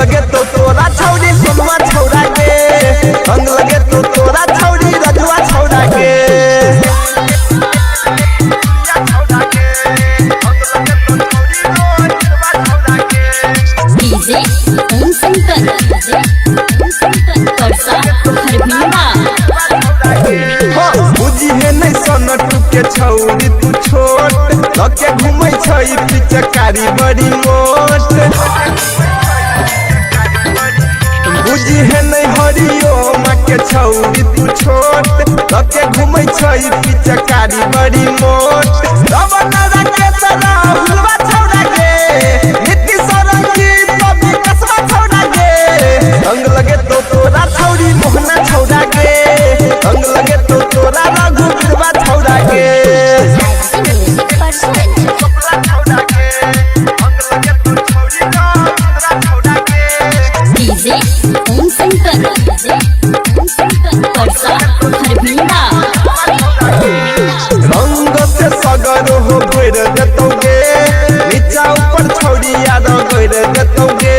लगे तो तोरा छौरी सोनमा छौरा के, रंग लगे तो तोरा छौरी रजुआ छौरा के। डीजे ओम शंकर, डीजे ओम शंकर, परसा हरभिंडा। बुझी है नहीं सोनटू के छौरी तू छोट, लके घूमै छै पिचकारी बड़ी मोट। बुझी है नहीं हरियो माँ के छौरी तू छोट, लके घूमै छै पिचकारी बड़ी मोट। रवन राकेश राहुलवा छौरा के, नीतीश रंजीत विकासवा छौरा के, रंग लगे तो तोरा छौरी मोहना छौरा के, रंग लगे तो तोरा रघुवीरवा छौरा के। Music percent. DJ Om Shankar, DJ Om Shankar, Parsa Harbhinda. रंग से सगर हो भर देतौ गे, नीचा ऊपर छौरी याद गैर देतौ गे।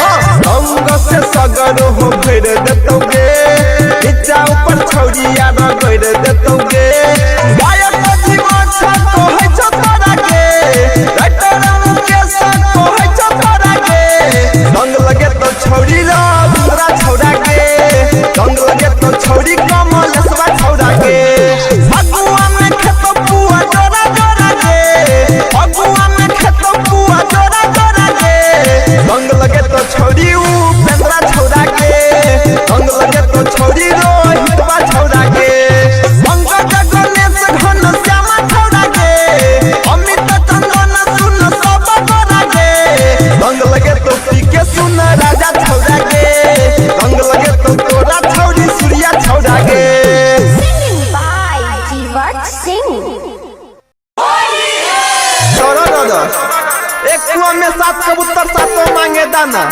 हाँ, रंग से सगर हो भर देतौ गे, नीचा ऊपर छौरी याद गैर देतौ गे। गायक जीवन छ कहै छौ तोरा गे, राइटर मुकेश कहै छौ तोरा गे, रंग लगे तो छौरी रंगरा छौरा के, रंग लगे तो छौरी कमलेशवा छौरा के। फगुआ में खेतो पुआ जोरा जोरा गे, फगुआ में खेतो पुआ जोरा जोरा गे, रंग लगे तो छौरी उपेंद्रा छौरा के, रंग लगे तो छौरी रोहितवा छौरा के। पंकज गणेश घन श्यामा छौरा के, अमित चंदन सुन सब गोरा गे, रंग लगे तो पी के सुन राजा छौरा के, रंग लगे तो तोरा छौरी सूर्या छौरा के। By Jivat Singh. छोड़ो दादा, एक कुआं में सात कबूतर सातों मांगे दाना,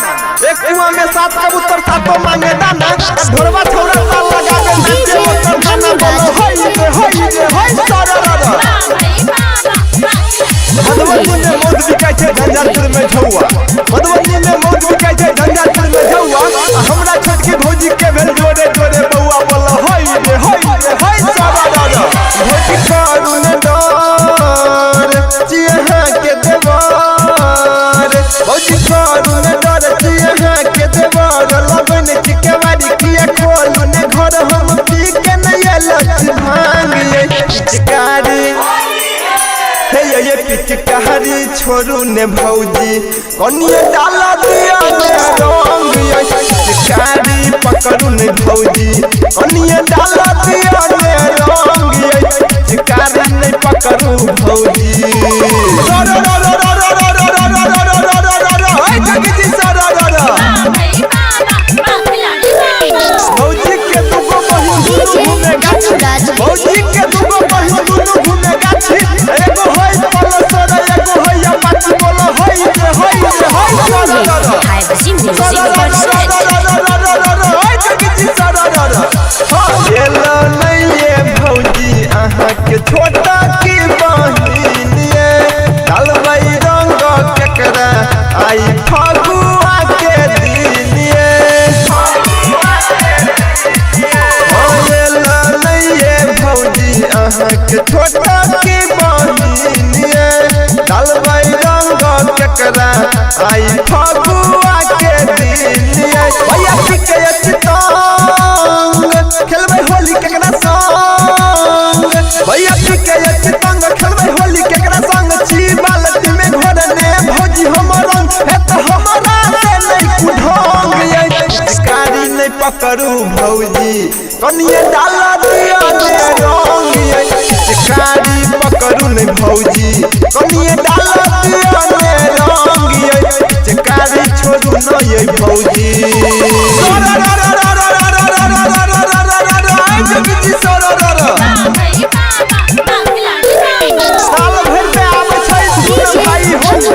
एक कुआं में सात कबूतर सातों मांगे दाना, ढोरवा छौरा ताल लगा के नाचे ओकर गाना, बोलो होई रे होई रे होई। छोड़ो दादा, मधुबनी में मौत बिकाइ छै झंझारपुर में झौआ, मधुबनी में मौत बिकाइ छै झंझारपुर में झौआ, आ हमरा छोटकी भौजी के भेल जोरे जोरे बौआ, बोलो होई रे होई रे होई। छोड़ो दादा, भौजी करू न डर चियहा के देवर, भौजी करू न डर चियहा के देवर, लगन चिकेवारी किया खोलू न घर, हम पी के न एलच भांग ये पिचकारी, हे ये पिचकारी छोड़ू ने भौजी कनिए डाला दिया ने रंग ये पिचकारी पकड़ू ने भौजी कनिए डाला दिया ने रंग ये पिचकारी नहीं पकड़ू भौजी। रो रो रो रो रो रो रो रो रो रो रो रो रो रो रो हे जगजी सर रो रो। भौजी के दुगो बहिन दुनू घूमे गाछी, भौजी के दुगो बहिन दुनू घूमे गाछी, एगो होई पलसर एगो होई अपाची, बोलो होई रे होई रे होई। रो रो रो 5G music percent. अहाँके छोटा की बहिन ये डालबै रंग केकरा आई फगुआ के दिन ये, भौजी अहाँके छोटा की बहिन ये डालबै रंग केकरा आई फगुआ के दिन ये। भैया पी के अचतंग खेलबै होली केकरा संग, भैया पी के अचतंग खेलबै होली केकरा संग, छी बाल्टी में घोरने भौजी हमर रंग, हे तऽ हमरा से नहीं कुढंग ये पिचकारी नहीं पकड़ू भौजी कनिए डाला दिया ने रंग ये पिचकारी पकड़ू नहीं भौजी कनिए डाला दिया ने रंग ये पिचकारी छोड़ू न ये भौजी। साल भर पे आबै छै सुन भाई होली,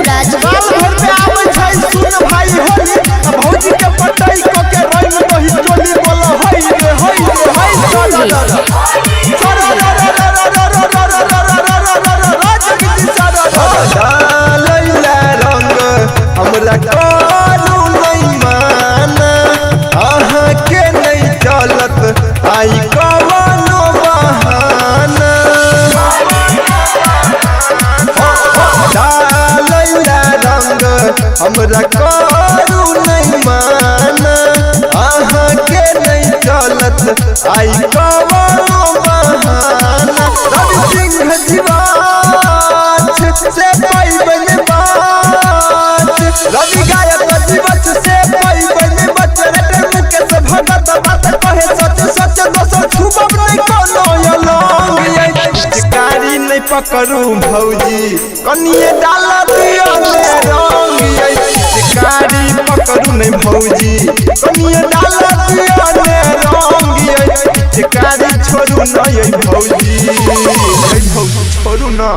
साल भर पे आबै छै सुन भाई होली, आ भौजी के पटै क के रंग दही चोली, बोलो होई रे होई रे होई। सर रो रो सर रो रो रो रो रो रो रो रो रो रो रो रो रो जगजी सर रो। डालैला हमरा करू नहीं माना, अहाँ के नहीं चलत आई कवनो बहाना। रवि सिंह जीवाछ से पैबन बात, रवि गायक जीवछ से पैबन बच रे मुकेश भगत बात कहे सच सच, दोसर छुपब नहीं कोनो अलंग। पिचकारी नहीं पकड़ू भौजी कनिए डाल दियो ने रंग। पिचकारी पकड़ू नहीं भौजी कनिए डाल दियो ने रंग। पिचकारी छोड़ू नहीं भौजी, भौजी छोड़ू ना।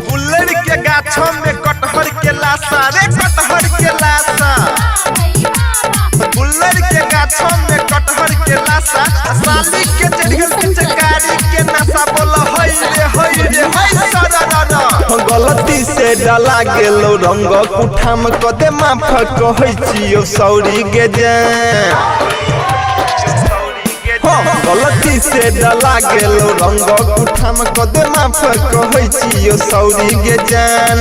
गुल्लर के गाछ में कटहर के लाशा रे, कटहर के लाशा। गुल्लर के गाछ में कटहर के लाशा, साली के चढ़ पिचकारी के नशा। बोल हई रे हई रे हई सरा। गलती से डला गेलो रंग कुठाम कदे माफ कहै छियौ सौरी गे जान। गलती से डला गेलो रंग कुठाम कदे माफ कहै छियौ सौरी गे जान।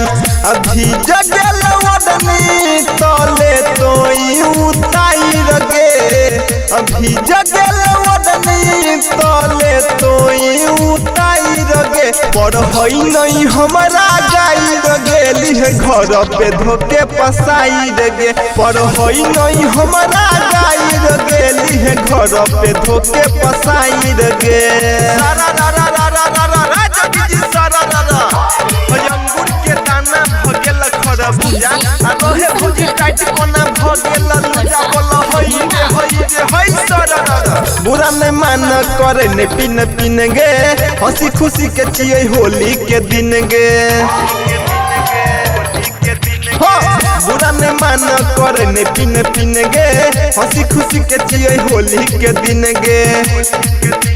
अभी जगेल ओढ़नी तले तोई उतार गे, अभी जगेल ओढ़नी तले तोई उतार गे। पर हई नहीं हमरा गाइर गेली है घर पे धोके पसाइर गे। पर हई नहीं हमरा गाइर गेली है घर पे धोके पसाइर गे। रा रा रा रा रा रा रा रा जगजी सारा रा रा। अंगूर के दाना भ गेल खरबूजा, आ रहे भुजी टाइट कोना भ गेल लूजा। बोल हई रे हई रे हई सारा रा रा। बुरा नहीं मान करे ने पिन पिन गे, हंसी खुशी के छियै होली के दिन गे। बुरा नहीं मान करे ने पिन पिन गे, हंसी खुशी के छियै होली के दिन गे।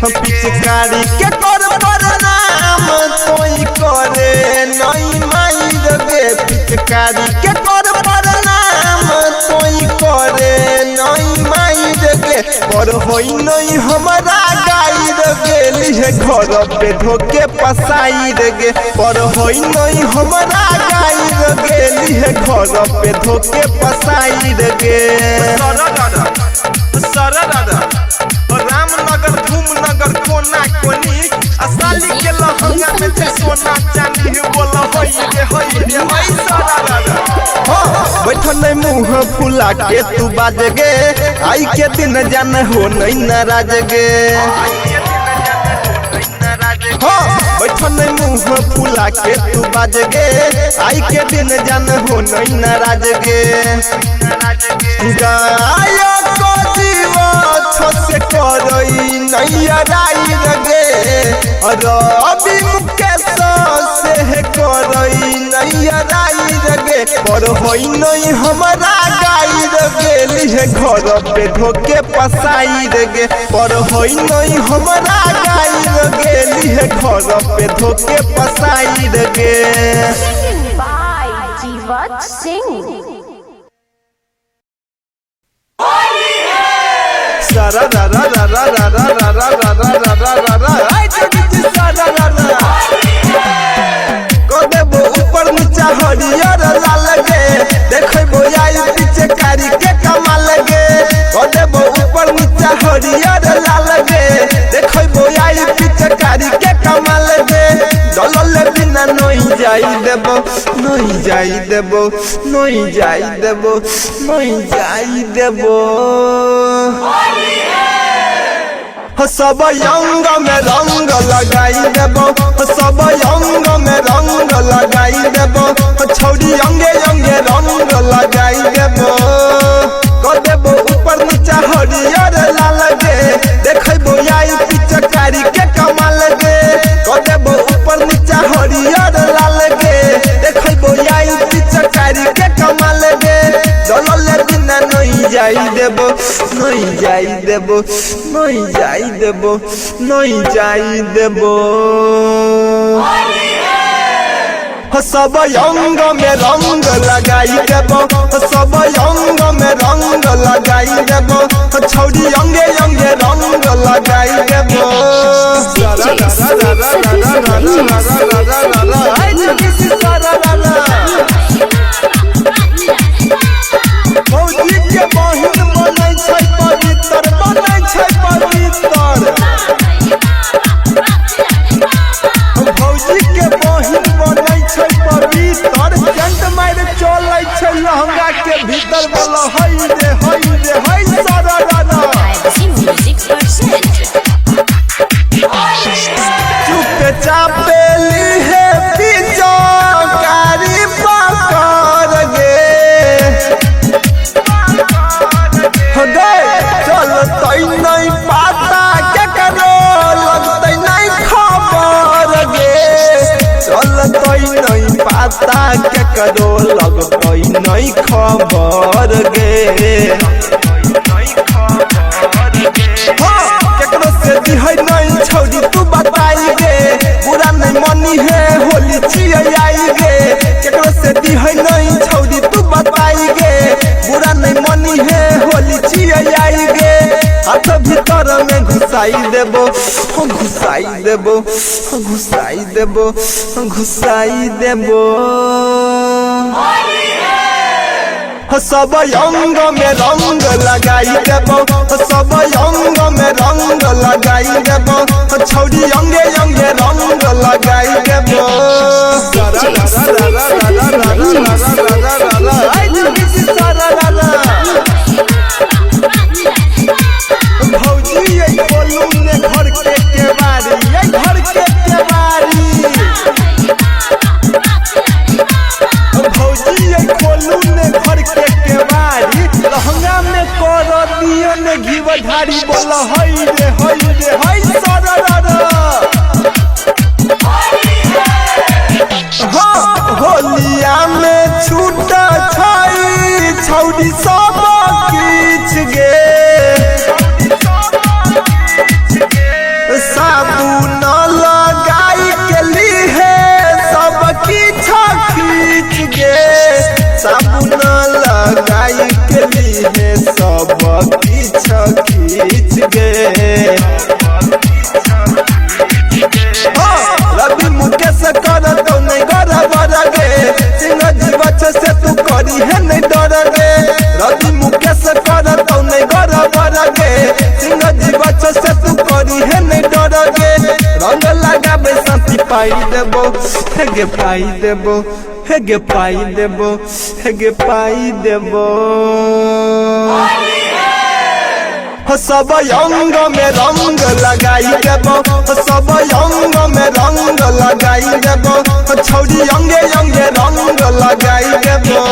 हम पिचकारी के कर प्रणाम तोई करे नहीं माई गे। पिचकारी के कर प्रणाम तोई करे नहीं माई गे। पर होई नहीं हमरा गाइर गेली है घर पे धोके पसाइर गे। पर होई नहीं हमरा गाइर गेली है घर पे धोके पसाइर गे। रामनगर धूमनगर कोना कोनी, साली के लहंगा में छै सोना चांदी। बोल हई रे हई रे हई सारा रा रा। बैठल नहीं मुँह फुला के तू बाज गे, आई के दिन जान हो नहीं नाराज गे। बैठल नहीं मुँह फुला के तू बाज गे, आई के दिन जान हो नहीं नाराज गे। गायक से करई नहीं राई गे, रवि मुकेश से करई नहीं राई गे। पर होई नहीं हमरा गाइर गेली है घर पे धोके पसाइर गे। पर होई नहीं हमरा गाइर गेली है घर पे धोके पसाइर गे। By Jivat Singh. सारा रा रा रा रा रा रा रा रा रा रा रा रा रा आई जगजी सारा रा रा। को देबो ऊपर नीचा हरियर लाल गे, देखबो आई पिचकारी के कमाल गे। को देबो ऊपर नीचा हरियर लाल गे, देखबो आई पिचकारी के कमाल गे। डलल बिना नहीं जाई देबो, नहीं जाई देबो, नहीं जाई देबो, नहीं जाई देबो। सब अंग में रंग लगाई देबो, सब अंग में रंग लगाई देबो। छौरी अंगे अंगे रंग लगाई देबो। क देबो ऊपर नीचा हरियर लाल गे, देखबो आई पिचकारी के कमाल गे। क देबो ऊपर नीचा हरियर लाल गे, देखबो आई पिचकारी के कमाल गे। डलल बिना नहीं जाई देबो, नहीं जाई देबो, नहीं जाई देबो, नहीं जाई देबो। सब अंग में रंग लगाई देबो, सब अंग में रंग लगाई देबो। छौरी अंगे अंगे रंग लगाई देबो। चुप चापे ली है पिचकारी पकड़ गे हो गे चलतै नहीं पाता केकरो लगतै नहीं खबर गे चलतै नहीं पाता केकरो लगतै नहीं खबर गे। हाँ, केकरो से दिहै नहीं छौरी तू बताई गे बुरा नहीं मनी है होली छियै आई गे केकरो से दिहै नहीं छौरी तू बताई गे बुरा नहीं मनी है होली छियै आई गे हाथ भीतर में घुसाई देबो हो घुसाई देबो हो घुसाई देबो हो घुसाई देबो। सब अंग में रंग लगाई देबो सब अंग में रंग लगाई देबो छौरी अंगे अंगे रंग लगाई देबो। भौजी ये बोलू ने घर के केवाड़ी ये घर के केवाड़ी भौजी ये खोलू ने घर के केवाड़ी लहंगा में कर दियो ने घीव ढारी बोल हई रे हई रे हई सरर। हाँ, होलिया में छूट छई छौरी सब किछ गे साबुन लगाई के लीहे सब किछ खींच गे साबुन लगाई के लीहे सब किछ खींच गे। हाँ, रवि मुकेश कर तो नहीं गड़बड़ गे सिंह जीवछ से तू करी है नहीं डर गे रवि मुकेश कर तो नहीं गड़बड़ गे सिंह जीवछ से तू करी है नहीं डर गे रंग लगाबे शांति पाई देबो हे गे पाई देबो हे गे पाई देबो हे गे पाई देबो। सब अंग में रंग लगाई देबो सब अंग में रंग लगाई देबो छौरी अंगे अंगे रंग लगाई देबो।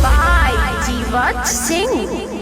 By Jivat Singh.